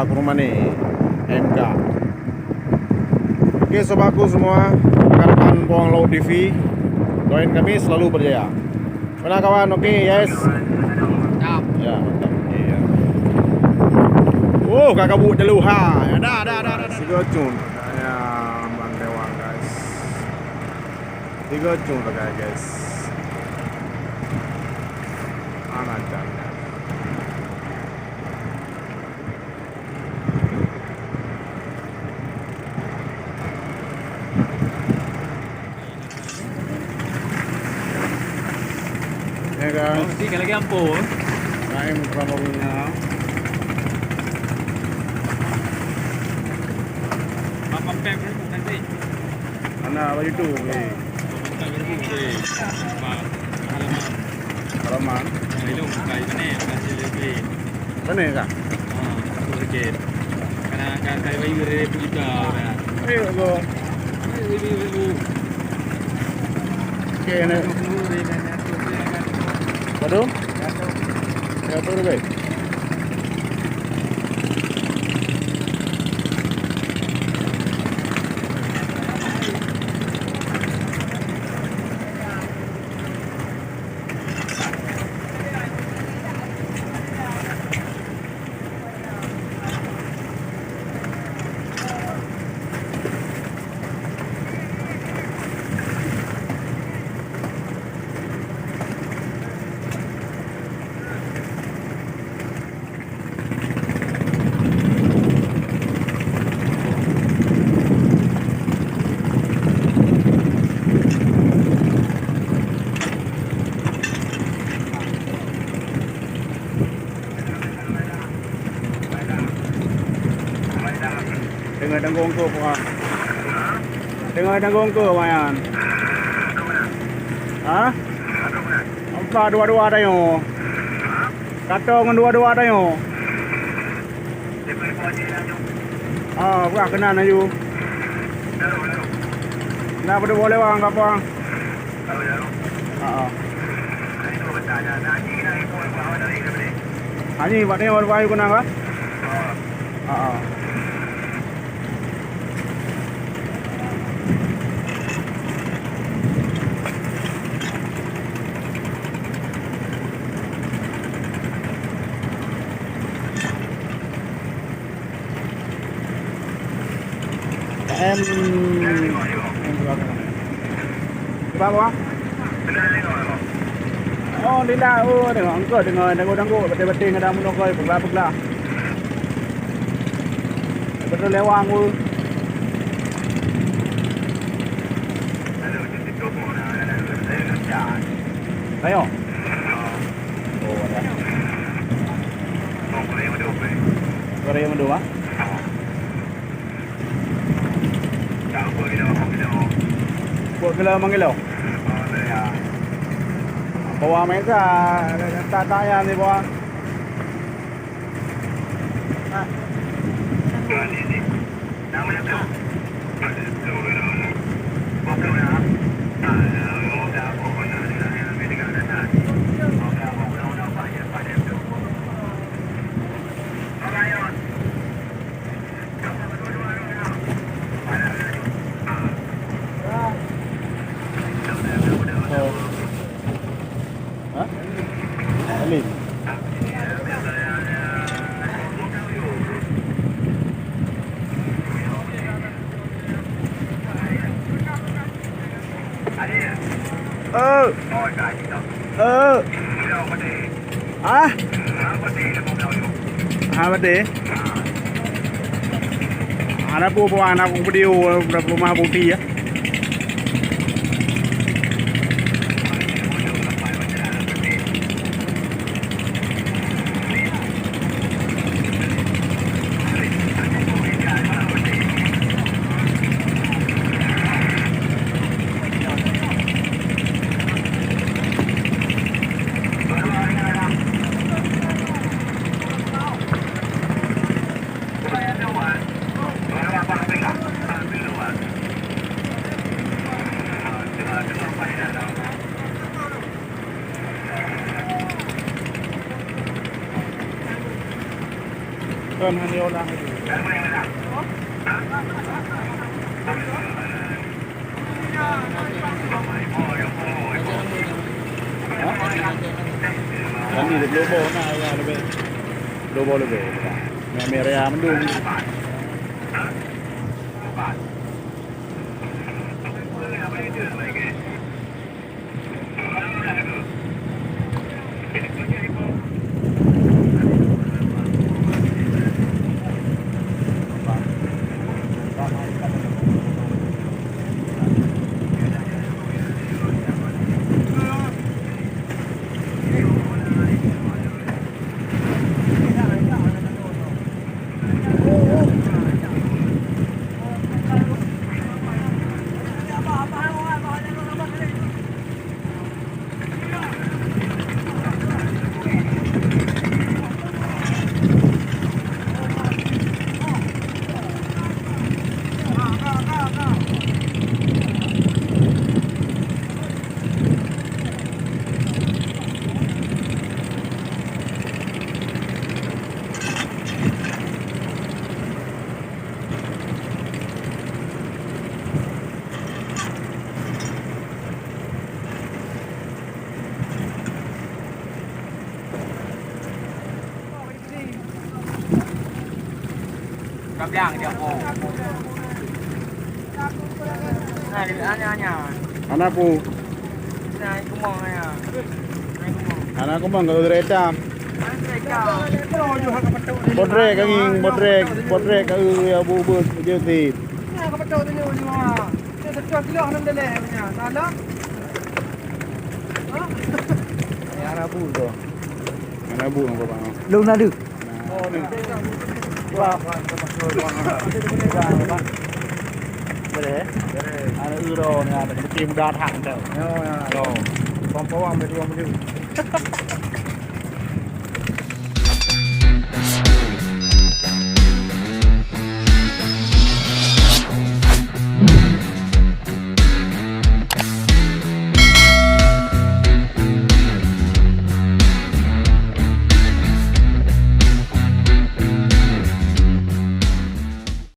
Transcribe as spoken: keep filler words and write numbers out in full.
Kurmani M K. Oke, sobatku semua, rekan-rekan Bawang Laut T V, doain kami selalu berjaya. Mana kawan, oke, yes. Mantap. Ya, mantap. Oke, ya. Oh, kakak bu dulu ha. Ya, dah, dah, dah, dah. Sigoe cun. Ya, Bang Dewa, guys. Sigoe cun, guys. Anak jangan. Ya, guys. Oh, nanti kalau lagi ampuh. Main sama punya. Apa pep nanti? Anak baju tu, eh. Bukan baju tu, eh. Alamat. Alamat. Yang itu bukan mana, bukan sini, eh. Mana, Kak? Ah, tu sikit. Karena kan saya bagi dari Putra orang. Eh, bagus. Okey, ni. Padu? Ya, tu lebih. Teungoh tanggong keu, Puang. Teungoh tanggong keu, Wayan. Ha? Empat dua-dua tanyoe. Kato ngon dua-dua tanyoe. Ah, peugah keunan laju. Na padub boh lewang ka, Puang? Heeh. Ani, bak nyoe leupah ayue keunong ka? Heeh. M. Bang, bang. Oh, lila, oh, tengok, engkau tengok, tengok, tengok, betul-betul ngadang menokoi, pegla-pegla. Betul lewang, oh. Ayo. Oh, ada. Goreng madu, ah? Buat kilo, mangkilo. Bawa mesa, tak tanya ni bawa. Ha? Alin. Eh. Eh. Ah? Ah, betul. Ada apa, apa anak video, berapa rumah bukti ya? Kan hana ulang lagi. Hah? Kan ni dia belum bau nak, ya, lebih. Belum bau lebih. Yang merah mendung. Ka bilang dia po. Nah, dia hanya, hanya. Hana po. Nah, kumong hanya. Nah, kumong. Hana kumong kalau kereta. Nah, kereta. Botrek kaging, botrek, botrek ka, eh, ya, bu, bu, je, ti. Nah, ka betul tu, ni, ni, wah. Dia sekian kilo, alhamdulillah, punya. Salah. Hah? Yang rabu tu. Yang rabu, nampak, bang. Lôn na deuh. Nah. Oh, ni. Wah, wah, sama sekali, wah. Boleh, eh? Boleh. Ada euro ni, ada lebih mudah tak, kan? Ya, ya. Yo. Pawang-pawang, berdua beli.